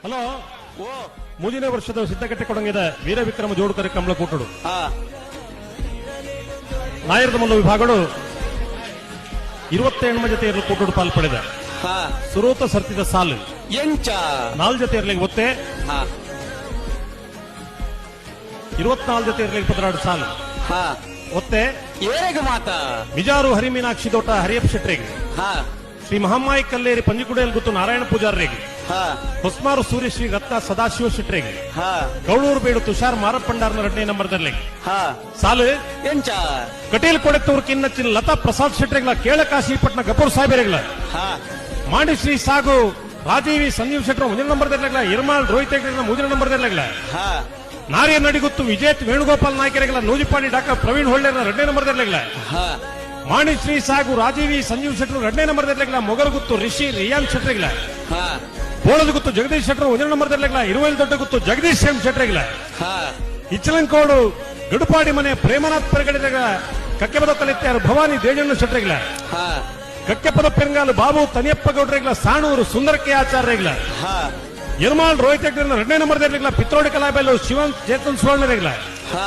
Hello. ಓ. ಮುಂದಿನ ವರ್ಷದ ಸಿದ್ಧಗಟ್ಟೆ ಕೊಡಂಗಿದ ವೀರ ವಿಕ್ರಮ ಜೋಡುಕರೆ ಕಮಲ ಕೂಟಡು. ಹಾ. ನಾಯರದ ಮಲ್ಲ ವಿಭಾಗಗಳು 27 ಜೊತೆ ಇರಲು ಕೂಟಡು ಪಾಲ್ಪಡೆದ. ಹಾ. ಸುರೋತ ಸರ್ತಿದ ಸಾಲು. ಎಂಚ? ನಾಲ್ ಜೊತೆ ಇರ್ಲಿಕ್ಕೆ ಒತ್ತೆ. ಹಾ. 24 ಜೊತೆ ಇರ್ಲಿಕ್ಕೆ 12 ಸಾಲು. ಹಾ. ಒತ್ತೆ. ಏರೆಗ್ ಮಾತ? ಮಿಜಾರು ಹರಿಮೀನಾಕ್ಷಿ ದೋಟ ಹರಿಯಪ್ಪ ಶೆಟ್ರಿಗೆ. ಹಾ. ಶ್ರೀ ಮಹಮ್ಮಾಯಿ ಕಲ್ಲೇರಿ ಪಂಜಿಕುಡಿಯಲ್ಲಿ ಗುತ್ತು ನಾರಾಯಣ ಪೂಜಾರ್ರಿಗೆ. ಹಾ. ಹೊಸ್ಮಾರು ಸೂರ್ಯಶ್ರೀ ರತ್ನ ಸದಾಶಿವ ಶೆಟ್ರಿಗೆ. ಹಾ. ಗೌಳೂರು ಬೇಡು ತುಷಾರ್ ಮಾರಪ್ಪಂಡಾರ್ನ ಎರಡನೇ ನಂಬರ್ದಲ್ಲಿ. ಹಾ. ಸಾಲು. ಎಂಚ? ಕಟೀಲ್ ಕೊಡೆತ್ತೂರು ಕಿನ್ನಚ್ಚಿನ ಲತಾ ಪ್ರಸಾದ್ ಶೆಟ್ರಿಗಳ, ಕೇಳಕಾಶಿಪಟ್ಟಣ ಗಪೂರ್ ಸಾಹೇಬರಿಗಳ. ಹಾ. ಮಾಂಡಿ ಸಾಗು ರಾಜೀವಿ ಸಂಜೀವ್ ಶೆಟ್ಟರ್ ಮುಂದಿನ ನಂಬರ್ದಲ್ಲಿಗಳ, ಇರ್ಮಾಲ್ ರೋಹಿತ್ ಹೆಗ್ಡೆನ ಮುಂದಿನ ನಂಬರ್ದಲ್ಲಿಗಳ. ಹಾ. ನಾರಿಯ ನಡಿಗುತ್ತು ವಿಜೇತ್ ವೇಣುಗೋಪಾಲ್ ನಾಯ್ಕರಿಗಳ, ನೂಜಿಪಾಡಿ ಡಾಕ್ಟರ್ ಪ್ರವೀಣ್ ಹೊಳ್ಳೆರ್ನ ಎರಡನೇ ನಂಬರ್ದಲ್ಲಿಗಳ. ಹಾ. ಮಾಣಿಶ್ರೀ ಸಾಗು ರಾಜೀವಿ ಸಂಜೀವ್ ಶೆಟ್ಟರ್ ಎರಡನೇ ನಂಬರ್ದಲ್ಲಿಗಳ, ಮೊಗಲಗುತ್ತು ರಿಷಿ ರಿಯಾನ್ ಶೆಟ್ರಿಗಳ. ಹಾ. ಬೋಳದಗುತ್ತು ಜಗದೀಶ್ ಶೆಟ್ಟರ್ ಒಂದನೇ ನಂಬರ್ದಲ್ಲಿಗಳ, ಇರುವೈಲ್ ದೊಡ್ಡ ಗುತ್ತು ಜಗದೀಶ್ ಎಂ ಶೆಟ್ರಿಗಳ. ಹಾ. ಇಚ್ಚಲಂಕೋಡು ಗಡುಪಾಡಿ ಮನೆ ಪ್ರೇಮನಾಥ್ ಪೆರಗಡೆಗಳ, ಕಕ್ಕೆಪದ ಕಲಿತ್ಯಾರು ಭವಾನಿ ದೇಜಣ್ಣ ಶೆಟ್ರಿಗಳ. ಹಾ. ಕಕ್ಕೆಪದ ಪೆರಂಗಾಲು ಬಾಬು ತನಿಯಪ್ಪ ಗೌಡ್ರಿಗಳ, ಸಾಣೂರು ಸುಂದರಕ್ಕೆ ಆಚಾರ್ಯಗಳ. ಹಾ. ಯರ್ಮಾಳ್ ರೋಹಿತ್ ಹೆಗ್ಡೆನ ಎರಡನೇ ನಂಬರ್ದಲ್ಲಿಗಳ, ಪಿತ್ರೋಡಿ ಕಲಾಬೆಲ್ಲು ಶಿವನ್ ಚೇತನ್ ಸುವರ್ಣರಿಗಳ. ಹಾ.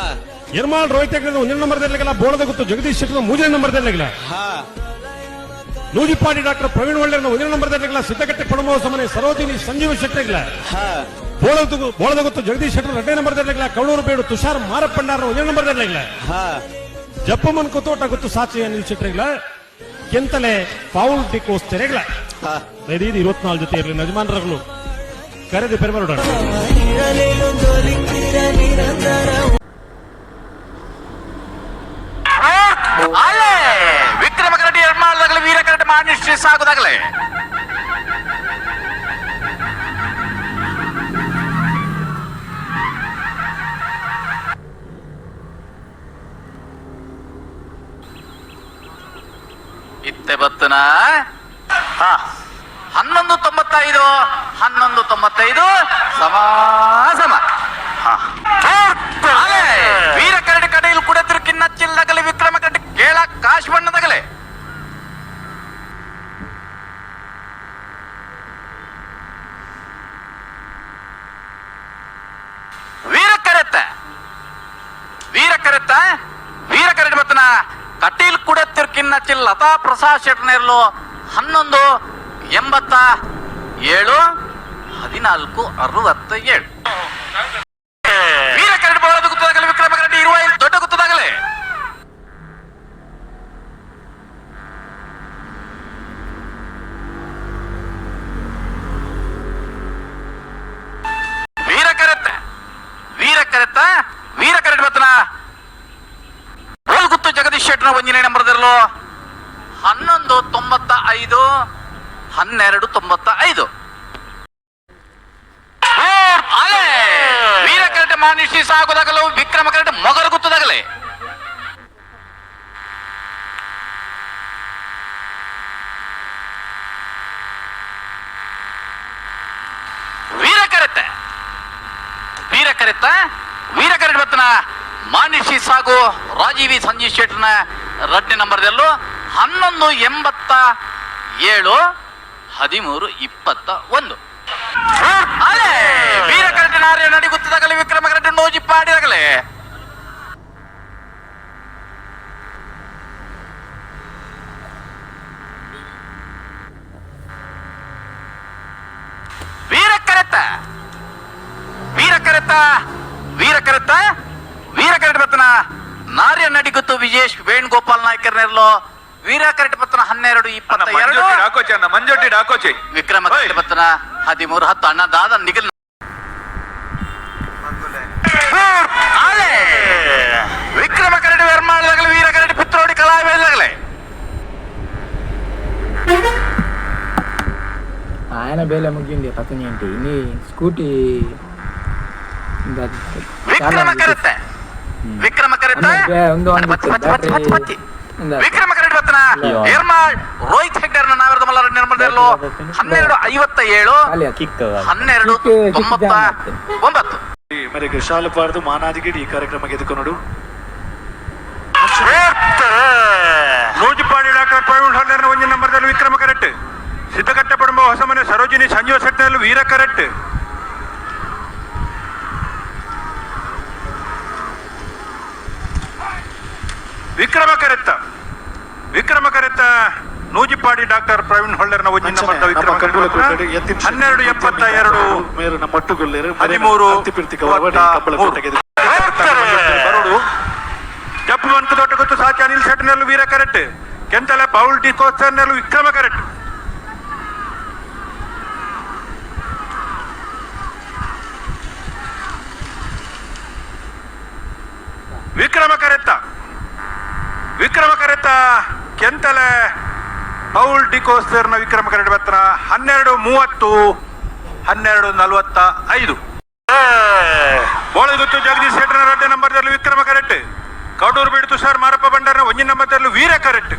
ಯರ್ಮಾಳ್ ರೋಹಿತ್ ಹೆಗ್ಡೆ ಒಂದನೇ ನಂಬರ್ದಲ್ಲಿಗಳ, ಬೋಳದ ಗುತ್ತು ಜಗದೀಶ್ ಶೆಟ್ಟರ್ ಮೂರನೇ ನಂಬರ್ದಲ್ಲಿಗಳ. ಹಾ. ನೂಜಿಪಾಡಿ ಡಾಕ್ಟರ್ ಪ್ರವೀಣ್ ಒಳ್ಳೆರ್ನ ಒಂದನೇ ನಂಬರ್ದಲ್ಲಿಗಳ, ಸಿದ್ದಗಟ್ಟೆ ಪಡಮೋಸ ಮನೆ ಸರೋಜಿನಿ ಸಂಜೀವ ಶೆಟ್ಟರಿಗಳ. ಹಾ. ಬೋಳದ ಗುತ್ತು ಜಗದೀಶ್ ಶೆಟ್ಟರ್ ಎರಡನೇ ನಂಬರ್ದಲ್ಲಿಗಳ, ಕೌಳೂರು ಬೇಡು ತುಷಾರ್ ಮಾರಪ್ಪಂಡಾರ ಒಂದನೇ ನಂಬರ್ದಲ್ಲಿಗಳ. ಹಾ. ಜಪ್ಪಮನ್ ಕುತೋಟ ಗುತ್ತು ಸಾಚಿ ಅನಿಲ್ ಶೆಟ್ಟರಿಗಳ, ಕೆಂತಲೆ ಪೌಲ್ ಡಿಕೋಸ್ತೆರೆಗಳ. ಹಾ. ಇದು 24 ಜೊತೆ ಇರಲಿ ಯಜಮಾನರುಗಳು ಕರೆದು ಪೆರಮರುಡೋಣ. ಅಲೆ ವಿಕ್ರಮ ಕರಡಿ ಎರ್ಮಾಳದಾಗಲೇ, ವೀರ ಕರಡಿ ಮಾನಿಶ್ರೀ ಸಾಗುದಾಗಲೇ. ಇತ್ತೆ ಬತ್ತನ. ಹಾ, 11.95, 11.95, ಸಮ ಸಮ. ಹಾ. ಅಲೆ ವೀರ ಕರಡಿ ಕಡೆಯಲ್ಲಿ ಕುಡತಿರು ಕಿನ್ನಚ್ಚಿಲ್ಲದಗಲೆ, ವಿಕ್ರಮ ಕರಡಿ ಕೇಳ ಕಾಶ್ ಬಣ್ಣದಗಲೆ. ವೀರ ಕರೆತ್ತ, ವೀರ ಕರೆತ್ತ, ವೀರ ಕರಡಿ ಬತ್ತನ ಕಟೀಲ್ ಕುಡತಿರು ಕಿನ್ನಚ್ಚಿಲ್ ಲತಾ ಪ್ರಸಾದ್ ಶೆಟ್ಟನೇರ್ಲು 11.87, 14.67. ವೀರ ಕರಡಿ ಬೋಳದ ಗುತ್ತದಾಗಲಿ, ವಿಕ್ರಮ ಕರಡಿ ಇರುವ ದೊಡ್ಡ ಗುತ್ತದಾಗಲಿ. ವೀರ ಕರೆತ್ತ, ವೀರ ಕರೆತ್ತ, ವೀರ ಕರಡಿ ಬತ್ತನ ಬೋಲ್ಗುತ್ತು ಜಗದೀಶ್ ಶೆಟ್ಟರ್ ಒಂದನೇ ನಂಬರ್ದಿರಲು 11.95, 12.95. ಅಲೆ ವೀರ ಕರಟೆ ಮಾನಿಷಿ ಸಾಗುದಾಗಲು, ವಿಕ್ರಮ ಕರಟೆ ಮೊಗರು ಗುತ್ತದಾಗಲೇ. ವೀರ ಕರೆತೆ, ವೀರ ಕರೆತ, ವೀರ ಕರಡಿ ಬತ್ತನ ಮಾನಿಷಿ ಸಾಗು ರಾಜೀವಿ ಸಂಜೀವ್ ಶೆಟ್ಟರ್ನ ರಡ್ಡನೇ ನಂಬರ್ದಲ್ಲೂ 11.87, 13.21. ಅಲೆ ವೀರ ಕರಡಿ ನಾರ್ಯ ನಡಿ ಗುತ್ತದಾಗಲಿ, ವಿಕ್ರಮ ಕರಡಿ ನೋಜಿ ಪಾಡಿದಾಗಲೇ. ವೀರ ಕರೆತ, ವೀರ ಕರೆತ, ವೀರ ಕರೆತ, ವೀರ ಕರಡಿ ಬತ್ತನ ನಾರ್ಯ ನಡಿಗುತ್ತು ವಿಜೇಶ್ ವೇಣುಗೋಪಾಲ್ ನಾಯ್ಕರ್ನೆರ್ಲೋ ವೀರ ಕರಡಿ ಬತ್ತನ 12.22. ಡಾಕೋಚೆ ಅಣ್ಣ, ಮಂಜೊಟ್ಟಿ ಡಾಕೋಚೆ. ವಿಕ್ರಮ ಕರಡಿ ಬತ್ತನ 13.10. ಅಣ್ಣ ದಾದ ನಿಗಲ್. ಅಲೆ ವಿಕ್ರಮ ಕರಡಿ ವೆರ್ಮಾಳದಾಗಲಿ, ವೀರ ಕರಡಿ ಪಿತ್ರೋಡಿ ಕಲಾವೇದಾಗಲೇ. ఆయన ಬೇಲೆ ಮುಗಿಂది ಪತ್ತನಿಂಟಿ ಇನಿ ಸ್ಕೂಟಿ. ವಿಕ್ರಮ ಕರೆತ್ತೆ, ವಿಕ್ರಮ ಕರೆತ್ತ. ಒಂದು ಒಂದು ಪಚ್ಚಿ ಪಚ್ಚಿ ಪಚ್ಚಿ ಪಚ್ಚಿ ಪಚ್ಚಿ. ಒಂದು ವಿಕ್ರಮ ಕರಡಿ ಬತ್ತನ ಏರ್ಮಾಳ್ ರೋಹಿತ್ ಹೆಗ್ಡರ್ನ ನಾವಿರದ ಮಲ್ಲರ ನಿರ್ಮಲದಲ್ಲೂ 12.57, 12.99. మరి ಶಾಲಪಾರ್ದು ಮಾನಾದಿಗಿಡಿ ಈ ಕಾರ್ಯಕ್ರಮಕ್ಕೆ ಎದುಕೊನಡು. ನೂಜಿಪಾಡಿ ಡಾಕ್ಟರ್ ಪ್ರವೀಣ್ ಹಲ್ಲೇರ್ನ ಒಂಜಿ ನಂಬರ್ದಲ್ಲಿ ವಿಕ್ರಮ ಕರೆಕ್ಟ್, ಸಿದ್ದಕಟ್ಟೆ ಪಡಂಬ ಹೊಸಮನೆ ಸರೋಜಿನಿ ಸಂಜೀವ ಶೆಟ್ಟಿನಲ್ಲಿ ವೀರ ಕರೆಕ್ಟ್. ವಿಕ್ರಮ ಕರೆತ್ತ ವಿಕ್ರಮ ಕರೆತ್ತ ನೂಜಿಪಾಡಿ ಡಾಕ್ಟರ್ ಪ್ರವೀಣ್ ಹೊಳ್ಳರ್ನ ಒಂಜಿ ಅಂಚನೆ ನಂಬರ್ದ ವಿಕ್ರಮ ನಮ್ಮ ಕಂಬಳ ಕರೆತ್ತ ಕೂಟಡ್ ಯತಿನ್ ಶೆಟ್ಟಿ 12:72 ಮೇರು ನಮ್ಮ ಒಟ್ಟುಗುಲ್ಲೇರು 13 ಅರ್ತಿ ಗೌರವ ಕಂಬಳ ಕೂಟಗೆ ಬರೋಡು ಜಪ್ಪು ಬಂತು ದೊಡ್ಡ ಗೊತ್ತು ಸಾಚಿ ಅನಿಲ್ ಶೆಟ್ಟರ್ನಲ್ಲೂ ವೀರ ಕರೆಕ್ಟ್ ಕೆಂತಲ ಪೌಲ್ ಡಿ ಕೋಸ್ಟರ್ನಲ್ಲೂ ವಿಕ್ರಮ ಕರೆಕ್ಟ್. ವಿಕ್ರಮ ಕರೆತ್ತ ವಿಕ್ರಮ ಕರೆತ್ತ ಕೆಂತಲೆ ಪೌಲ್ ಡಿಕೋಸ್ಟರ್ನ ವಿಕ್ರಮ ಕರೆಕ್ಟ್ ಬತ್ತನ 12:30 12:45. ಬೋಳಗುತ್ತು ಜಗದೀಶ್ ಶೆಟ್ಟರ್ನ ಎರಡನೇ ನಂಬರ್ದಲ್ಲಿ ವಿಕ್ರಮ ಕರೆಕ್ಟ್. ಕಡೂರು ಬೀಡು ತುಷಾರ್ ಮಾರಪ್ಪ ಭಂಡಾರನ ಒಂದನೇ ನಂಬರ್ದಲ್ಲಿ ವೀರ ಕರೆಕ್ಟ್.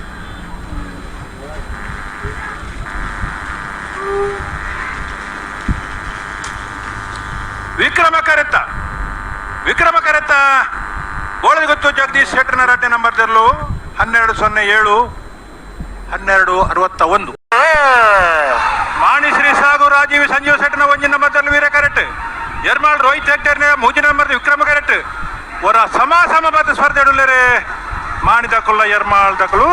ವಿಕ್ರಮ ಕರೆತ್ತ ವಿಕ್ರಮ ಕರೆತ್ತ ಬೋಳಗುತ್ತು ಜಗದೀಶ್ ಶೆಟ್ಟರ್ನ ಎರಡನೇ ನಂಬರ್ದಲ್ಲೂ 12:07 12:61. ಮಾಣಿಶ್ರೀ ಸಾಗು ರಾಜೀವ್ ಸಂಜೀವ್ ಶೆಟ್ಟರ್ನ ಒಂಜಿನ ನಂಬರ್ದಲ್ಲಿ ವೀರ ಕರೆಕ್ಟ್. ಎರ್ಮಾಳ್ ರೋಹಿತ್ ಹೆಗ್ಡೇರ್ನ ಮೂಜಿನ ನಂಬರ್ ವಿಕ್ರಮ ಕರೆಕ್ಟ್. ವರ ಸಮ ಸಮ ಬದ ಸ್ಪರ್ಧೆ ಇಡಲೇರೆ ಮಾಣಿ ದಕುಲ್ಲ ಎರ್ಮಾಳ್ ದಕಲು.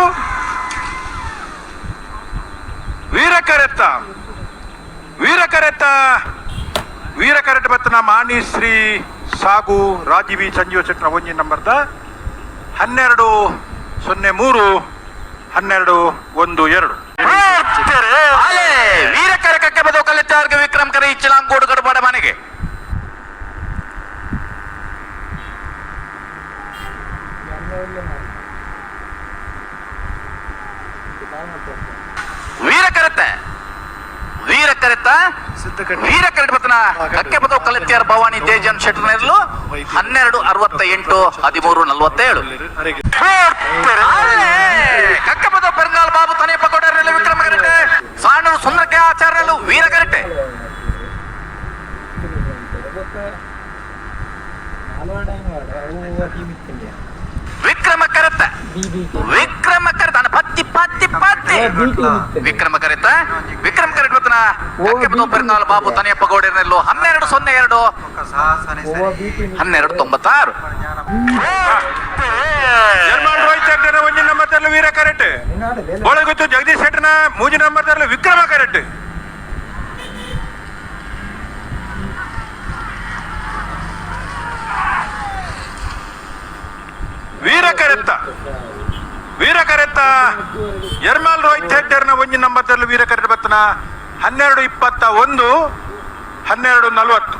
ವೀರ ಕರೆತ್ತ ವೀರ ಕರೆತ್ತ ವೀರ ಕರೆಕ್ಟ್ ಬತ್ತನ ಮಾಣಿ ಶ್ರೀ ಸಾಗು ರಾಜೀವಿ ಸಂಜೀವ್ ಶೆಟ್ಟರ್ನ ಒಂಜಿನ ನಂಬರ್ದ 12:03 12:12. ಅಲೆ ವೀರಕರ ಕಕ್ಕೆ ಬದೋ ಕಲಿತಾರ್ಗೆ ವಿಕ್ರಮ್ ಕರೆ ಇಚ್ಚಲಾಂಗೋಡು ಗಡಬಡ ಮನೆಗೆ. ವೀರ ಕರೆತ ವೀರ ಕರೆತ ಸಿದ್ಧಕಟ್ಟೆ ವೀರ ಕರೆಟ್ ಬತ್ತನ ಕಕ್ಕೆ ಬದೋ ಕಲಿತ್ಯಾರ್ ಭವಾನಿ ತೇಜನ್ ಶೆಟ್ಟರ್ನೆರ್ಲು 12:68 13:47. ಅರೆಗೆ ಕಕ್ಕಪದ ಪೆರಂಗಾಲ್ ಬಾಬು ತನೆಯಪ್ಪ ಗೌಡರಲ್ಲಿ ವಿಕ್ರಮ ಕರೆಟೆ. ಸಾಣೂರು ಸುಂದರಕ್ಕೆ ಆಚಾರ್ಯರು ವೀರ ಕರೆಟೆ. ವಿಕ್ರಮ ಕರೆತ ವಿಕ್ರಮ ಕರೆತ ಅಣ್ಣ ಪತ್ತಿ ಪತ್ತಿ ಪತ್ತಿ ವಿಕ್ರಮ ಕರೆತ ವಿಕ್ರಮ ಕರೆಟ್ ಬತ್ತನ ಕಕ್ಕೆಪದ ಪೆರಂಗಾಲ್ ಬಾಬು ತನೆಯಪ್ಪ ಗೌಡರಲ್ಲೂ 12:02 12:96. ಎರ್ಮಾಳ್ ರೋಹಿತ್ ಹೆಗ್ಡೇರ್ನ ಒಂಜಿನ ನಂಬರ್ದಲ್ಲಿ ವೀರ ಕರೆಕ್ಟ್. ಬೋಳಗುತ್ತು ಜಗದೀಶ್ ಶೆಟ್ಟರ್ನ ಮೂಜಿನ ನಂಬರ್ದಲ್ಲಿ ವಿಕ್ರಮ ಕರೆಕ್ಟ್. ವೀರ ಕರೆತ್ತ ವೀರ ಕರೆತ್ತ ಎರ್ಮಾಲ್ ರೋಹಿತ್ ಹೆಗ್ಡೇರ್ನ ಒಂಜಿನ ನಂಬರ್ದಲ್ಲಿ ವೀರ ಕರೆಕ್ಟ್ ಬತ್ತನ 12:21 12:40.